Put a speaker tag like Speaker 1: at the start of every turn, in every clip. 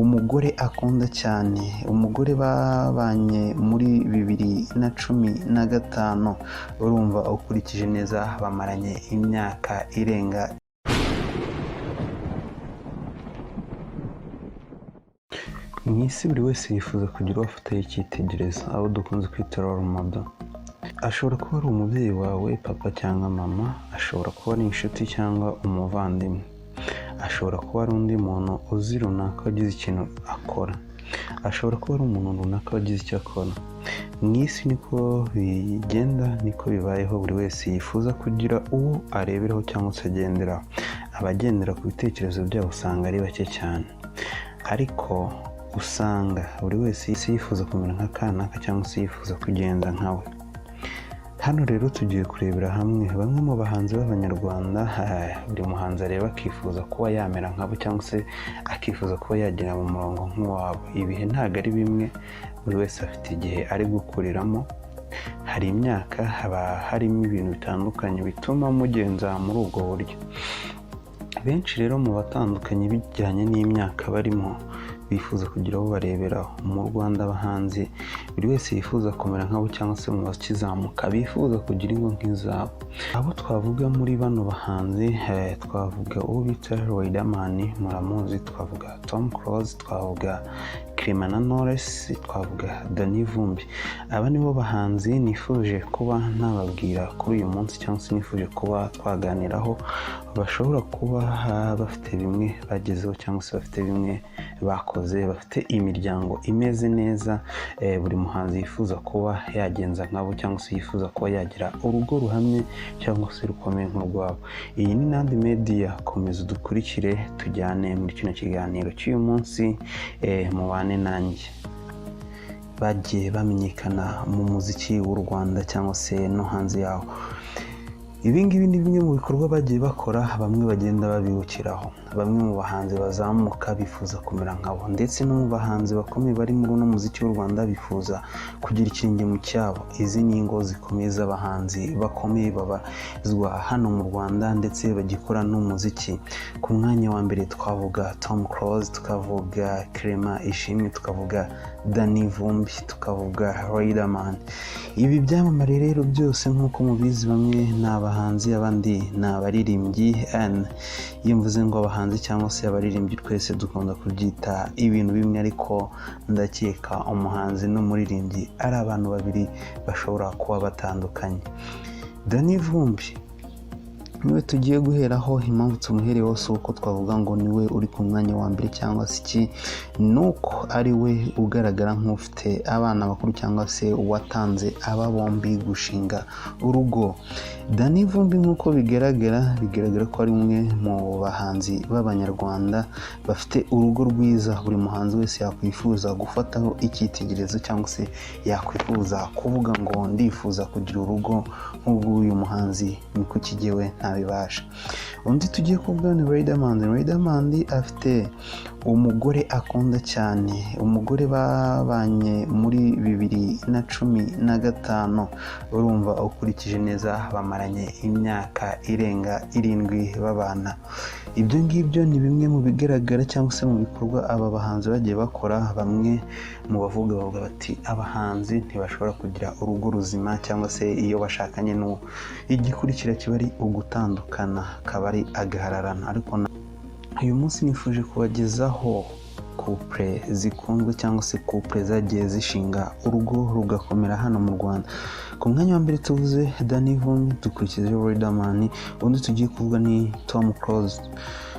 Speaker 1: Umugore akunda cyane, umugore babanye muri 2015, urumva ukurikije neza bamaranye imyaka irenga. Mu isi buri wese yifuza kugira uwo afataho icyitegererezo, abo dukunze kwita role model. Ashobora kuba ari umubyeyi wawe, papa cyangwa mama, ashobora kuba ari inshuti cyangwa umuvandimwe, ashobora kuba ari undi muntu uzi runaka wagize ikintu akora, ashobora kuba ari umuntu runaka wagize icyo akora. Mu isi niko bigenda, niko bibayeho, buri wese yifuza kugira uwo areberaho cyangwa se agenderaho. Abagendera ku bitekerezo byabo usanga ari bake cyane, ariko usanga buri wese yifuza kumera nka kanaka cyangwa se yifuza kugenza nkawe. Hano rero tugiye kurebera hamwe bamwe mu bahanzi b'Abanyarwanda, buri muhanzi areba akifuza kuba yamera nkabo cyangwa se akifuza kuba yagera mu murongo nk'uwabo. Ibihe ntabwo ari bimwe, buri wese afite igihe ari gukuriramo, hari imyaka, haba harimo ibintu bitandukanye bituma mugenza muri ubwo buryo. Benshi rero mu batandukanye bijyanye n'imyaka barimo bifuza kugira abo bareberaho. Mu Rwanda abahanzi buri wese yifuza kumera nkabo cyangwa se mu bakizamuka bifuza kugira ingo nk'izabo. Abo twavuga muri bano bahanzi, twavuga uwo bita Riderman, muramuzi, twavuga Tom Close, twavuga Clement na Knowless, twavuga Danny Vumbi. Aba nibo bahanzi nifuje kuba nababwira kuri uyu munsi cyangwa se nifuje kuba twaganiraho, bashobora kuba bafite bimwe bagezeho cyangwa se bafite bimwe bakoze, bafite imiryango imeze neza, buri muhanzi yifuza kuba yagenza nkabo cyangwa se yifuza kuba yagira urugo ruhamye cyangwa se rukomeye nk'urwabo. Iyi ni Nandi Media, komeza udukurikire tujyane muri kino kiganiro cy'uyu munsi, mubane nanjye. Bagiye bamenyekana mu muziki w'u Rwanda cyangwa se no hanze yawo. Ibi ngibi ni bimwe mu bikorwa bagiye bakora, bamwe bagenda babibukiraho. Bamwe mu bahanzi bazamuka bifuza kumera nkabo, ndetse no mu bahanzi bakomeye bari muri uno muziki w'u Rwanda bifuza kugira ikirenge mu cyabo. Izi ni ingo zikomeye z'abahanzi bakomeye babarizwa hano mu Rwanda ndetse bagikora n'umuziki. Ku mwanya wa mbere twavuga Tom Close, tukavuga Clement Ishimwe, tukavuga Danny Vumbi, tukavuga Riderman. Ibi byamamare rero byose nk'uko mubizi, bamwe ni abahanzi abandi ni abaririmbyi. Iyo mvuze ngo abahanzi cyangwa se abaririmbyi twese dukunda kubyita ibintu bimwe, ariko ndakeka umuhanzi n'umuririmbyi ari abantu babiri bashobora kuba batandukanye. Danny Vumbi niwe tugiye guheraho. Impamvu tumuhereyeho si uko twavuga ngo niwe uri ku mwanya wa mbere cyangwa se iki, ni uko ari we ugaragara nk'ufite abana bakuru cyangwa se uwatanze aba bombi gushinga urugo. Danny Vumbi nk'uko bigaragara, bigaragara ko ari umwe mu bahanzi b'Abanyarwanda bafite urugo rwiza, buri muhanzi wese yakwifuza gufataho icyitegererezo cyangwa se yakwifuza kuvuga ngo ndifuza kugira urugo nk'ubw'uyu muhanzi, ni kuki jyewe ntabibasha. Undi tugiye kuvuga ni Riderman. Riderman afite umugore akunda cyane, umugore babanye muri 2015, urumva ukurikije neza bamaranye imyaka irenga 7 babana. Ibyo ngibyo ni bimwe mu bigaragara cyangwa se mu bikorwa aba bahanzi bagiye bakora. Bamwe mu bavuga bavuga bati abahanzi ntibashobora kugira urugo ruzima cyangwa se iyo bashakanye n'uwo igikurikira kiba ari ugutandukana, akaba ari agahararana. Ariko uyu munsi nifuje kubagezaho couple zikunzwe cyangwa se couple zagiye zishinga urugo rugakomera hano mu Rwanda. Ku mwanya wa mbere tuvuze Danny Vumbi, dukurikije Riderman, undi tugiye kuvuga ni Tom Close.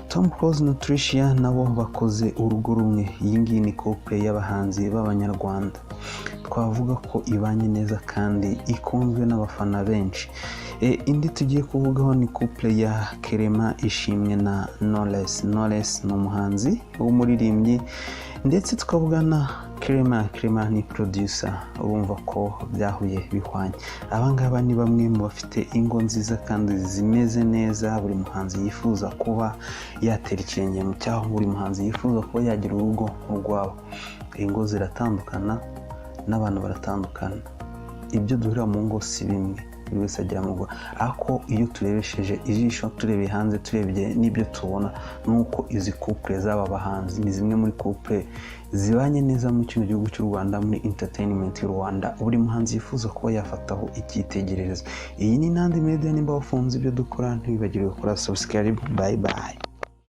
Speaker 1: Tom Close na Tricia nabo bakoze urugo rumwe. Iyi ngiyi ni couple y'abahanzi b'Abanyarwanda twavuga ko ibanye neza kandi ikunzwe n'abafana benshi. Indi tugiye kuvugaho ni couple ya Clement Ishimwe na Knowless. Knowless ni umuhanzi w'umuririmbyi ndetse tukavuga na Clement. Clement ni producer, urumva ko byahuye bihwanye. Aba ngaba ni bamwe mu bafite ingo nziza kandi zimeze neza, buri muhanzi yifuza kuba yatera ikirenge mu cyaho, buri muhanzi yifuza kuba yagira urugo nk'urwabo. Ingo ziratandukana n'abantu baratandukana, ibyo duhurira mu ngo si bimwe. Buri wese agira amaguru. Ariko iyo turebesheje ijisho, turebeye hanze, turebye n'ibyo tubona, ni uko izi couple z'aba bahanzi ni zimwe muri couple zibanye neza muri kino gihugu cy'u Rwanda, muri entertainment y'u Rwanda, buri muhanzi yifuza kuba yafataho icyitegererezo. Iyi ni Nandi Media. Nimba wafunze ibyo dukora, ntiwibagirwe gukora subscribe. Bye bye.